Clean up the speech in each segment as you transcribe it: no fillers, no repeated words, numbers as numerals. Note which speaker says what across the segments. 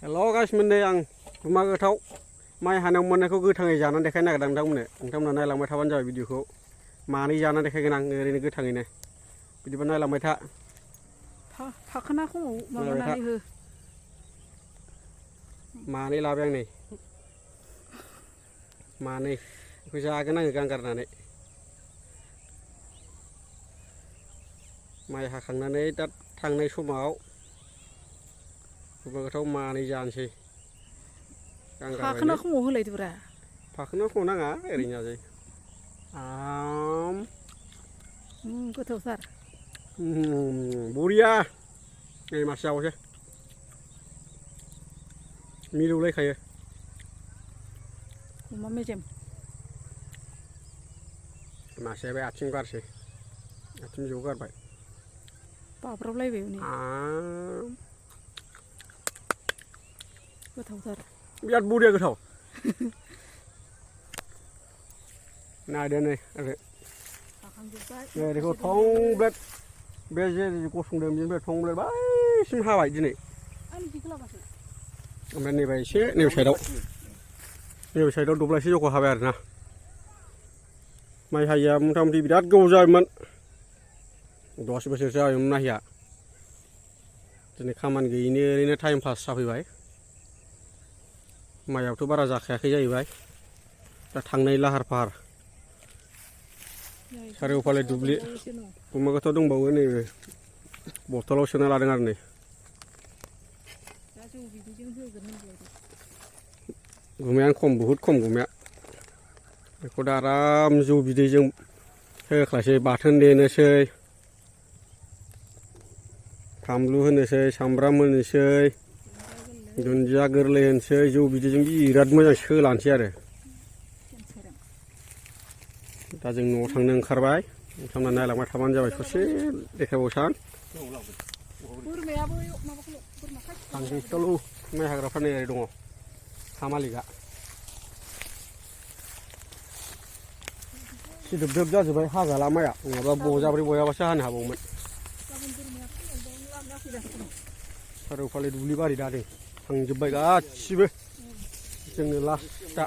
Speaker 1: हेल' गासिमोननो आं गुमा गोथाव माइ हानायाव मोननायखौ गोथाङै जानानै देखायनो नागिरदों नोंथांमोना नायलांबाय थाबानो जाबाय भिडिअखौ मानै जानानै देखायगोन आं ओरैनो गोथाङैनो बिदिबा नायलांबाय था
Speaker 2: फाखोना खमाव माबानानै हो
Speaker 1: मानै लाबाय आं नै मानै बेखौ जागोन आङो गांगारनानै माइ हाखांनानै दा थांनाय समाव गुमा गोथाव मानै जानोसै
Speaker 2: फाखोना खमाव होलायदोब्रा
Speaker 1: फाखोना खमाव नाङा ओरैनो जाजायो
Speaker 2: गोथावथार
Speaker 1: बरिया नै मासे जाबावसै मिलौलायखायो
Speaker 2: अमा मेजेम
Speaker 1: मासेया बे आथिं गारसै आथिं बिजौ गारबाय
Speaker 2: बाब्राबलायबाय हनै गोथावथार
Speaker 1: बिराद बरिया गोथाव नायदो नै ओरैखौ थंब्लेट बे जे गसंदों बेनिफ्राय थंब्लेट बैसिम हाबाय दिनै ओमफ्राय नैबे एसे नैबे साइडआव दब्लायसे जख' हाबाय आरोना माइ हायिया मथा मथि बिराद गोबाव जाबायमोन 10 बोसोरसो जाबायमोन माइ हायिया दिनै खामानि गैयिनि ओरैनो टाइम पास जाफैबाय माइआबोथ' बारा जाखायाखै जाहैबाय दा थांनाय लाहार फाहार सारिय'फाले दुब्लि गुमा गोथाव दंबावो नैबे बथलाव सोना लादों आरो नै गुमायानो खम बहुद खम गुमाया बेखौ दा आराम जौ बिदैजों होख्लायसै बाथोन देनोसै फानलु होनोसै सामब्राम होनोसै दुन्दिया गोरलै होनोसै जौ बिदैजों बिराद मोजां सोलानोसै आरो दा जों न'आव थांनो ओंखारबाय नोंथांमोना नायलांबाय थाबानो जाबाय ससे देखायबावसान थांसैल' माइ हाग्राफ्रा नै ओरै दङ हा मालिकआ सिदोबदोब जाजोब्बाय हाजाला माइआ नङाबा बजाब्रै बजाबासो हानो हाबावोमोन सारिय'फाले दुब्लि बारि दा नै थांजोब्बाय गासिबो जोंनो लास्टआ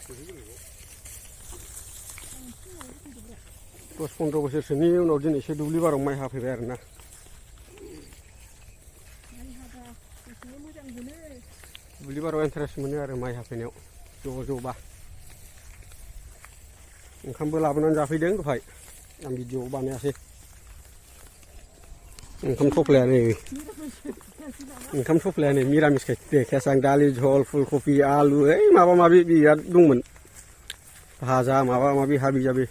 Speaker 1: 10-15 बोसोरसोनि उनाव दिनैसो दुब्लि बारियाव माइ हाफैबाय आरोना दुब्लि बारियाव इन्टारेस्ट मोनो आरो माइ हाफैनायाव ज' ज'बा ओंखामबो लाबोनानै जाफैदों दहाय आं भिडिअ बानायासै ओंखाम थफ्लाया नै मिरामिसखाय देखायासै आं दालि झल फुलकबि आलु ओइ माबा माबि बिराद दंमोन भाजा माबा माबि हाबि जाबि